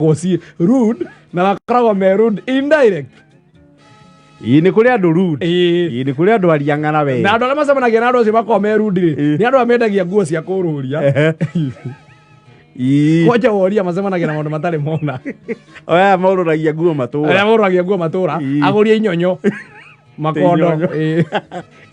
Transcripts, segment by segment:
Ci rude na makoragwo me rude indirect. Ĩĩ, nĩ kũrĩ andũ rude. Ĩĩ. Ĩĩ, nĩ kũrĩ andũ ariang'ana we. Na andũ arĩa macemanagia na andũ acio makoragwo me rude rĩ, Ĩĩ. nĩ andũ arĩa mendagia nguo cia kũrũria. Ĩĩ. Kwanja woria macemanagia na maũndũ matarĩ mona. Aya morũragia nguo matũra. Arĩa morũragia nguo matũra. Ĩĩ. Agũri a inyonyo, makondo. Inyonyo. Ĩĩ.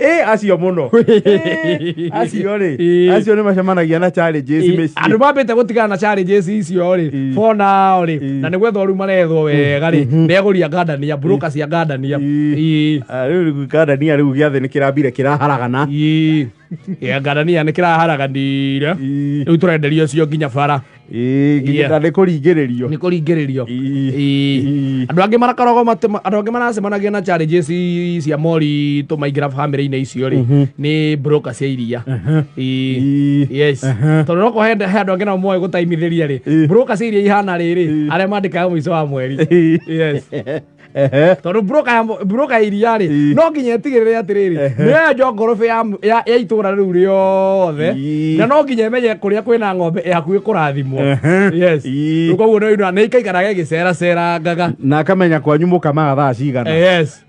Ĩ, acio mũno. Ĩ, acio rĩ, Ĩĩ. acio nĩ macemanagia na challenges Ĩĩ, mĩciĩ. andũ mambĩte gũtigana na challenges icio rĩ, Ĩĩ. for now rĩ, Ĩĩ. na nĩ gwethwo rĩu marethwo wega rĩ, nĩ agũri a ngandania, broker cia ngandania. Ĩĩ. Ĩĩ. Ah, rĩu ngandania rĩu gĩathĩ nĩ kĩrambire kĩraharagana. Ĩĩ. Ĩĩ, ngandania nĩ kĩraharaganire. Ĩĩ. Rĩu tũrenderio cio nginya bara. Ĩĩ, nginya Yeah. na nĩ kũringĩrĩrio. Nĩ kũringĩrĩrio. Ĩĩ. Ĩĩ. Ĩĩ. Andũ angĩ marakoragwo andũ angĩ maracemanagia na challenges cia moritũ maingĩra bamĩrĩ-inĩ icio rĩ, nĩ broker cia iria. Ĩĩ. Ĩĩ. Yes. Tondũ no he he andũ angĩ nao moĩ gũtaimithĩria rĩ, Ĩĩ. broker cia iria ihana rĩrĩ, arĩa mandĩkaga mũico wa mweri. Ĩĩ. Yes. Ehe. Tondũ broker ya broker ya iria rĩ, Ĩĩ. no nginya ĩtigĩrĩre atĩrĩrĩ, nĩ yenjwo ngoroba ya itũra rĩu rĩothe, Ĩĩ. na no nginya ĩmenye kũrĩa kwĩna ng'ombe ĩ hakuhĩ kũrathimwo. Ehe. Yes. Ĩĩ. Rĩu koguo nĩ nĩ ikaikaraga ĩgĩceracerangaga. Na akamenya kwanyu mũkamaga thaa cigana. Yes.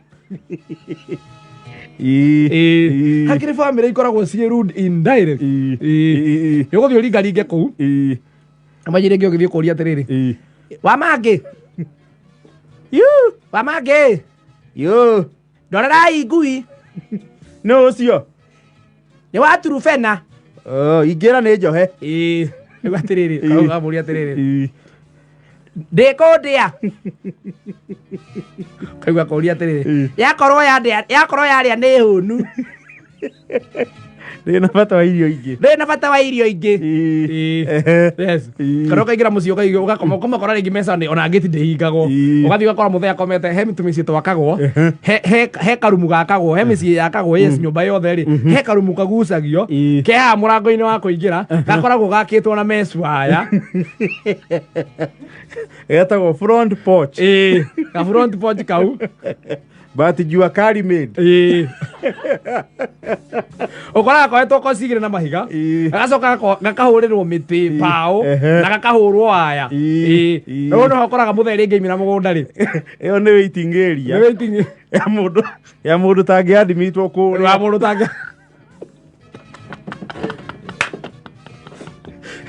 Ĩĩ. Ĩĩ. Ĩĩ. Hakĩrĩ bamĩrĩ ikoragwo ciĩ rude indirect. Ĩĩ. Ĩĩ. Ĩĩ. Nĩ ũgũthiĩ ũringaringe kũu, Ĩĩ. amanyĩ rĩngĩ ũgĩthiĩ kũria atĩrĩrĩ, Ĩĩ. wa mangĩ, Yu. wa mangĩ, Yu. ndorerai ngui. Nĩ ũcio. Nĩ wa turubena. Oh, ingĩra nĩ njohe. Ĩĩ. Rĩu atĩrĩrĩ, Ĩĩ. kau gamũria atĩrĩrĩ, Ĩĩ. ndĩkũndĩa. Kaigua kũria atĩrĩrĩ, Ĩĩ. yakorwo yandĩa, yakorwo yarĩa nĩ hũnu. Ndĩ na bata wa irio ingĩ. Ndĩ na bata wa irio ingĩ. Ĩĩ. Ĩĩ. Ehe. Yes. Ĩĩ. Kana ũkaingĩra mũciĩ ũkaigua ũgakoma ũkamakora rĩngĩ mecani ona ngĩti ndĩhingagwo. Ĩĩ. Ũgathiĩ ũgakora mũthee akomete he tũmĩciĩ twakagwo, he karumu gakagwo, he mĩciĩ yakagwo, yes, nyũmba yothe rĩ, he karumu kagucagio Ĩĩ. ke haha mũrango-inĩ wa kũingĩra, gakoragwo gakĩtwo na mesh wire. Getagwo front porch. Ĩĩ. Ka front porch kau. But jua kali made. Ĩĩ. Ũkoraga koetwo koci igĩrĩ na mahiga, Ĩĩ. gagacoka gakahũrĩrwo mĩtĩ mbaũ, Ehe. na gakahũrwo waya. Ĩĩ. Ĩĩ. Ĩĩ. Rĩu nĩho ũkoraga mũthee rĩngĩ aimĩra mũgũnda rĩ, Ĩyo nĩ waiting area. nĩ waiting Ya mũndũ tangĩadimitwo kũrĩa. wa mũndũ tangĩ.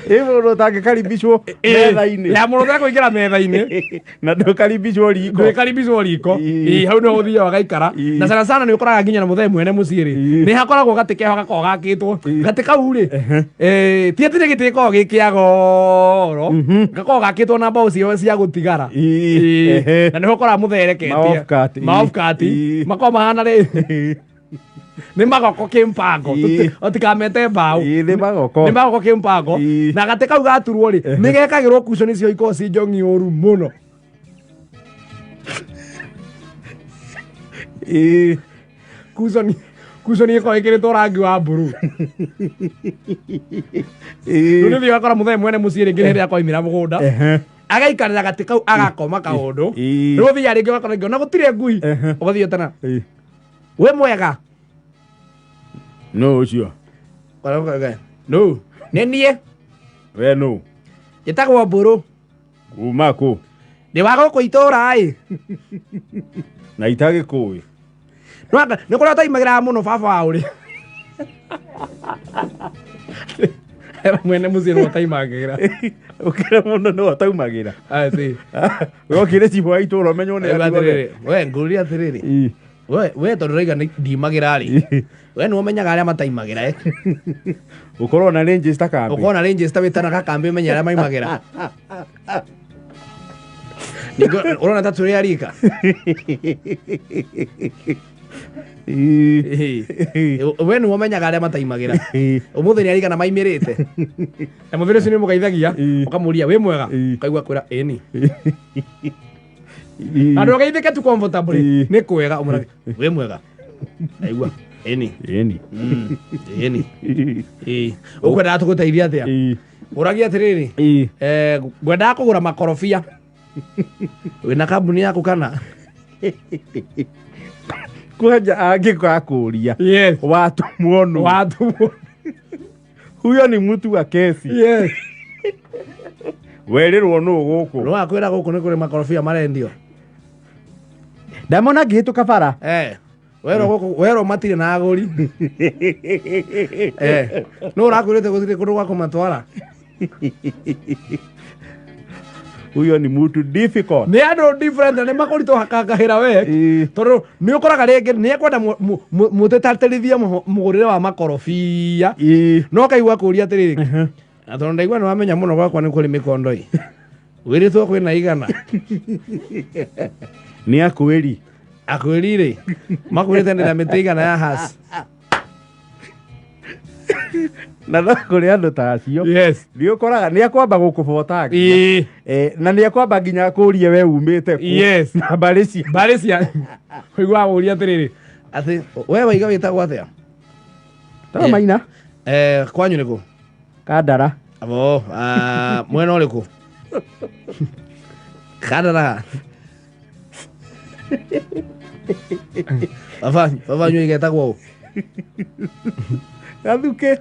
Ĩ mũndũ ũtangĩkaribicwo metha-inĩ. Ya mũndũ ũtekũingĩra metha-inĩ. Na ndũkaribicwo riko. Ndũkaribicwo riko. Ĩĩ. Ĩĩ, hau nĩho ũthiaga ũgaikara. Ĩĩ. Na sana sana nĩ ũkoraga nginya na mũthee mwene mũciĩ rĩ, Ĩĩ. nĩ hakoragwo gatĩ keho gakoragwo gakĩtwo. Ĩĩ. Gatĩ kau rĩ, ti atĩ nĩ gĩtĩ gĩkoragwo gĩ kĩa goro, gakoragwo gakĩtwo na mbaũ cia gũtigara. Ĩĩ. Ĩĩ. Ehe. Na nĩho ũkoraga mũthee ereketie. Ma off cut, ĩĩ. Ma off cut. Ĩĩ. Makoragwo mahana rĩ, nĩ magoko kĩmpango. Ĩĩ. Ũtikamete mbaũ. Ĩĩ, nĩ magoko. Nĩ magoko kĩmpango. Ĩĩ. Na gatĩ kau gaturwo rĩ, nĩ gekagĩrwo cushion icio ikoragwo ci njong'i ũru mũno. Ĩĩ. Cushion cushion ĩkoragwo ĩkĩrĩtwo rangi wa mburu. Ĩĩ. Rĩu nĩ ũthiaga ũgakora mũthee mwene mũciĩ rĩngĩ rĩrĩa akoimĩra mũgũnda. Ehe. Agaikarĩra gatĩ kau agakoma kaũndũ. Ĩĩ. Rĩu ũthiaga rĩngĩ ũgakora rĩngĩ ona gũtirĩ ngui. Ehe. Ũgathiĩ ũtana. Ĩĩ. Wĩ mwega. Nũ ũcio? Nũ? Nĩ niĩ. We nũ? Njĩtagwo Mbũrũ. Kuma kũ? Ndĩ wa gũkũ itũũra ĩ. Na itagĩkũĩ. Nĩ kũrĩa ũtaimagĩra mũno baba wa ũrĩa. Mwene mũciĩ nĩwe ũtaimagĩra. Ũkĩra mũno nĩwe ũtaumagĩra. Ati. We ũkĩrĩ cibũ wa itũũra ũmenywo nĩ Rĩu andũ othe. atĩrĩrĩ, we ngũria atĩrĩrĩ. Ĩĩ. We tondũ ũrauga nĩ ndimagĩra rĩ. We nĩwe ũmenyaga arĩa mataimagĩra eh. Ũkorwo na register kambi. Ũkorwo na register wĩtanaga kambi ũmenye arĩa maimagĩra. Ningĩ ũrona ta tũrĩ arika. Ĩĩ. Ĩĩ. We nĩwe ũmenyaga arĩa mataimagĩra. Ĩĩ. Ũmũthĩ nĩ arigana maimĩrĩte. Na mũthĩ ũcio nĩ ũmũgeithagia, Ĩĩ. ũkamũria wĩ mwega, Ĩĩ. ũkaigua kwĩra ĩni. Ĩĩ. Na ndũgeithĩke tu comfortably, Ĩĩ. nĩ kwega ũmũrage wĩ mwega. Aigua ĩni. Ĩni. Ĩni. Ĩĩ. Ũkwendaga tũgũteithie atĩa? Ĩĩ. Ũragia atĩrĩrĩ, Ĩĩ. Ngwendaga kũgũra makorobia. Wĩna kambuni yaku kana? Kwanja angĩgakũria. Yes. Watumwo nũ? Watumwo. Huyo ni mtu wa kesi. Yes. Werĩrwo nũ gũkũ? No akwĩra gũkũ nĩ kũrĩ makorobia marendio. Ndamona ngĩhĩtũka bara. Eh. Werwo gũkũ werwo matirĩ na agũri. Eh. No ũrakwĩrĩte gũtirĩ kũndũ gwa kũmatwara. Huyo ni mtu difficult. Nĩ andũ different na nĩ makũritũha kangahĩra we. Ĩĩ. Tondũ nĩ ũkoraga rĩngĩ nĩ ekwenda mũtĩtatĩrithie mũgũrĩre wa makorobia. Ĩĩ. No kaigua kũria atĩrĩrĩ. Na tondũ ndaigua nĩ wamenya mũno gwakwa nĩ kũrĩ mĩkondo ĩ. Wĩrĩtwo kwĩna igana. Nĩ akwĩri. Akwĩri rĩ. Makwĩrĩte ndĩna mĩtĩ igana ya has. Na no kũrĩ andũ ta acio. Yes. Nĩ ũkoraga nĩ akwamba gũkũbota nginya. Ĩĩ. Eh, na nĩ akwamba nginya akũrie we umĩte kũ. Yes. Na mbarĩ cia. Mbarĩ cia ũiguaga ũria atĩrĩrĩ atĩ we waiga wĩtagwo atĩa? Tara maina. Eh, kwanyu nĩ kũ? Kandara. Abo, ah, mwena ũrĩkũ? Kandara. Baba, baba wanyu igetagwo ũ? Gathuke.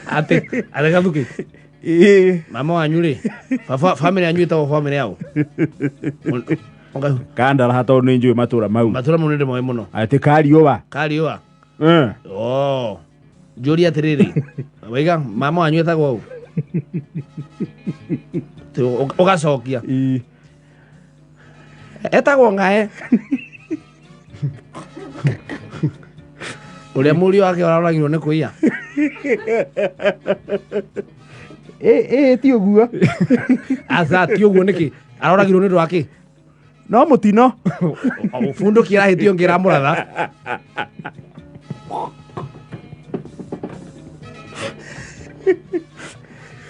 Atĩ, atĩ Gathuke. Ĩĩ. Mama wanyu rĩ, baba family yanyu ĩtagwo family yao. Kandara tondũ nĩ njũĩ matũra mau. Matũra mau nĩ ndĩmoĩ mũno. Atĩ kariũa. Kariũa. Eh. Oh. Njũrie atĩrĩrĩ, waiga mama wanyu etagwo ũ? Tĩ, ũgacokia. Ĩĩ. Etagwo ng'ae. Ũrĩa mũriũ wake ũraroragirwo nĩ kũiya. Ĩĩ ti ũguo. Aca ti ũguo nĩkĩ? Aroragirwo nĩ ũndũ wa kĩ? No mũtino. Bunduki ĩrahĩtio ĩngĩ ĩramũratha.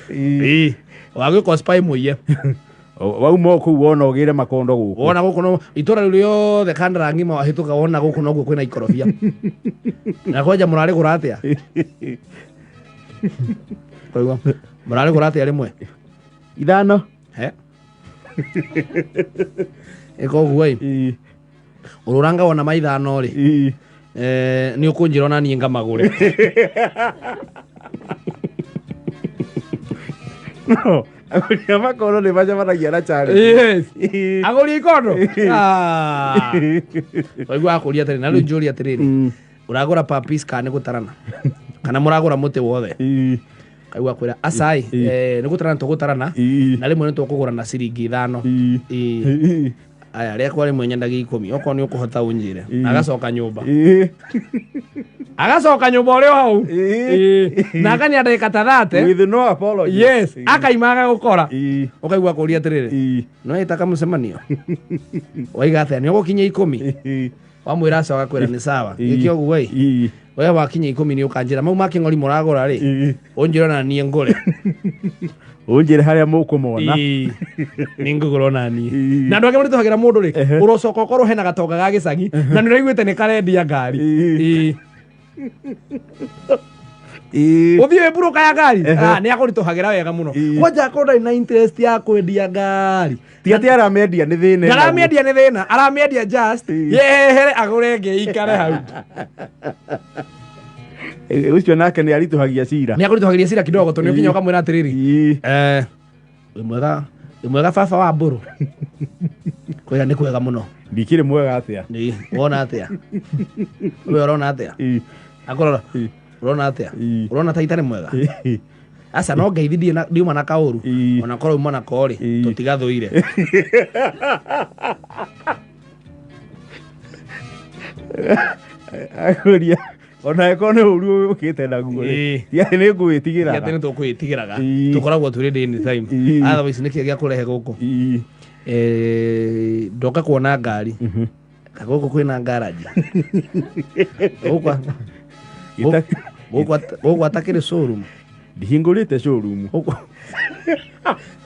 Ĩĩ. Ĩĩ. Wagĩũka spy mũiye. Wauma o kũu wona ũgĩre makondo gũkũ. Wona gũkũ no itũra rĩu rĩothe kandara ng'ima wahĩtũka wona gũkũ noguo kwĩna ikorobia. Na kwanja mũrarĩgũra atĩa? Koigua mũrarĩgũra atĩa rĩmwe? Ithano. He. Ĩka ũguo ĩ. Ĩĩ. Ũrũranga wona ma ithano rĩ. Ĩĩ. Eh, nĩ ũkũnjĩra ona niĩ ngamagũre. No, agũri a makondo nĩ macemanagia na challenge. Yes. Ĩĩ. Agũri ikondo. Ah. Waigua akũria atĩrĩ na rĩu njũria atĩrĩrĩ. Ũragũra per piece kana nĩ gũtarana? Kana mũragũra mũtĩ wothe? Ĩĩ. Kaigua akwĩra acai eh, nĩ gũtarana tũgũtarana Ĩĩ. na rĩmwe nĩ tũkũgũra na ciringi ithano. Ĩĩ. Ĩĩ. Ĩĩ. Aya rĩakwa rĩmwe nyendagia ikũmi okorwo nĩ ũkũhota ũnjĩre. Na agacoka nyũmba. Ĩĩ. Agacoka nyũmba ũrĩ o hau. Ĩĩ. Ĩĩ. Na akania ndagĩka ta thate. With no apology. Yes. Akaima agagũkora. Ĩĩ. Ũkaigua akũria atĩrĩrĩ. Ĩĩ. No ĩtaka mũcemanio. Waiga atĩa nĩ ũgũkinyia ikũmi. Ĩĩ. Wamwĩra aca agakwĩra nĩ sawa. Gĩkĩ ũguo ĩ. Ĩĩ. We wakinya ikũmi nĩ ũkanjĩra mau ma kĩng'ori mũragũra rĩ. Ĩĩ. Ũnjĩre ona niĩ ngũre. Ũnjĩre harĩa mũkũmona. Ĩĩ. Nĩ ngũgũra ona niĩ. Ĩĩ. Na andũ angĩ maritũhagĩra mũndũ rĩ, ũrocoka ũkorwo hena gatonga ga gĩcagi na nĩ ũraiguĩte nĩ karendia ngari. Ĩĩ. Ĩĩ. Ĩĩ. Ũthiĩ wĩ mburũka ya ngari. Ah, nĩ akũritũhagĩra wega mũno. Ĩĩ. Kwanja akorwo ndarĩ na interest ya kwendia ngari. Ti atĩ aramĩendia nĩ thĩna. Ndaramĩendia nĩ thĩna, aramĩendia just Ĩĩ. yehere agũre ĩngĩ ĩikare hau. Ĩĩ, Ũcio nake nĩ aritũhagia cira. Nĩ akũritũhagĩria cira kidogo tondũ nĩ ũkinya ũkamwĩra atĩrĩrĩ. Ĩĩ. Eh, wĩ mwega, wĩ mwega baba wa mbũrũ. Kwĩra nĩ kwega mũno. Ndikĩrĩ mwega atĩa. Nĩ wona atĩa? We ũrona atĩa? Ĩĩ. Akũrora. Ĩĩ. Ũrona atĩa? Ĩĩ. Ũrona ta itarĩ mwega? Ĩĩ. Aca no ngeithi ndirĩ na- ndiuma na kaũru. Ĩĩ. Ona korwo uma nako rĩ, Ĩĩ. tũtigathũire. Akũria ona ĩkorwo nĩ ũru ũkĩte naguo rĩ. Ĩĩ. Ti atĩ nĩ ngũwĩtigĩraga. Ti atĩ nĩ tũkwĩtigĩraga. Ĩĩ. Tũkoragwo tũrĩ ready anytime. Ĩĩ. Otherwise nĩkĩ gĩa kũrehe gũkũ? Ĩĩ. Eh, ndoka kuona ngari. Gũkũ kwĩna ngaraji. Gũkũ gũkũ atakĩrĩ showroom. Ndihingũrĩte showroom. Gũkũ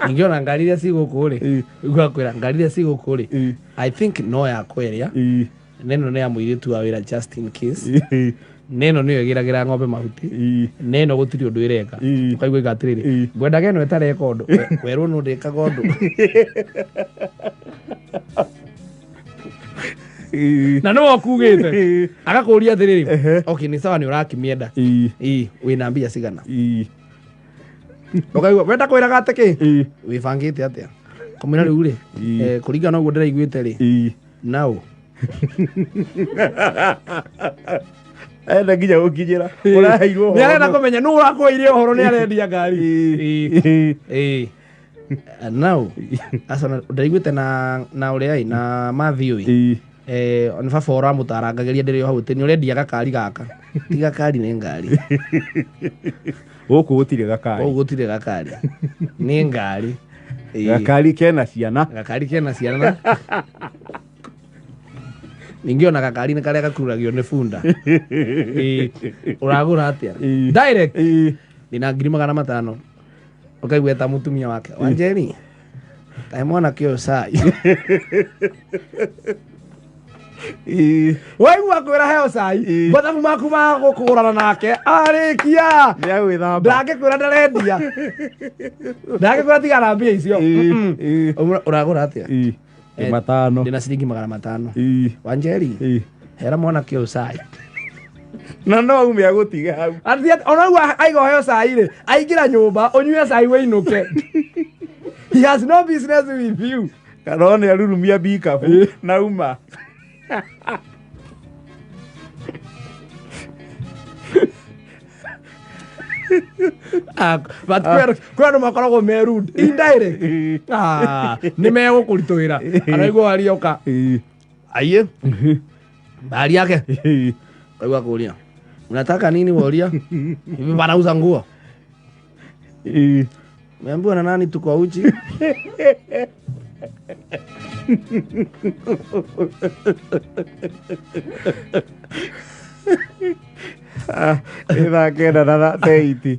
ningĩ ona ngari iria ci gũkũ rĩ, Ĩĩ. ũigua kwĩra ngari iria ci gũkũ rĩ, Ĩĩ. I think no yakwa ĩrĩa Ĩĩ. na ĩno nĩ ya mũirĩtu wa wĩra just in case. Ĩĩ. Na ĩno nĩyo ĩgĩragĩra ng'ombe mahuti. Ĩĩ. Na ĩno gũtirĩ ũndũ ĩreka. Ĩĩ. Ũkaigua ĩga atĩrĩrĩ, Ĩĩ. ngwendaga ĩno ĩtareka ũndũ. Werwo nũ ndĩkaga ũndũ. Na nĩwe ũkugĩte agakũria atĩrĩrĩ, okay, nĩ sawa, nĩ ũrakĩmĩenda. Ĩ, wĩna mbia cigana? Ũkaigua wenda kwĩraga atĩ kĩ wĩbangĩte atĩa, kamwĩra rĩu rĩ, kũringana na ũguo ndĩraiguĩte rĩ, nau Enda nginya gũkinyĩra ũraheirwo. Nĩ arenda kũmenya nũ ũrakũire ũhoro nĩ arendia ngari. Ĩ, ĩ nau aca ndĩraiguĩte na ũrĩa ĩ na Matthew ĩ, nĩ baba ũramũtarangagĩria ndĩrĩ o hau atĩ nĩ ũrendia gakari gaka, ti gakari, nĩ ngari. Gũkũ gũtirĩ gakari. Gũkũ gũtirĩ gakari, nĩ ngari. Ĩ. Gakari kena ciana. Gakari kena ciana, ningĩ ona gakari nĩ karĩa gakururagio nĩ bunda. Ĩ, ũragũra atĩa? Direct ndĩna 500,000. Ũkaigua ta mũtumia wake Wanjeri tahe mwanake ũyũ cai. Waigua kwĩra heo cai, mathabu maku ma gũkũgũrana nake arĩkia. Nĩ agwĩthamba. Ndangĩkwĩra ndarendia, ndangĩkwĩra tigana mbia icio. Ũragũra atĩa? Matano. Ndĩna ciringi 500. Wanjeri, hera mwanake ũyũ cai. Na no ume agũtige hau. Athiĩ ona rĩu aiga ũheo cai rĩ, aingĩra nyũmba ũnyue cai wĩinũke. He has no business with you. Kana one arurumia bikabu na uma. Ah, but kwĩ andũ makoragwo me rude indirect. Ah, nĩ megũkũritũhĩra araigua warioka aiye mbari yake, kaigua kũria unataka nini, woria hivi wanauza nguo, umeambiwa na nani tuko uchi? Nĩ thaa 9 na 8.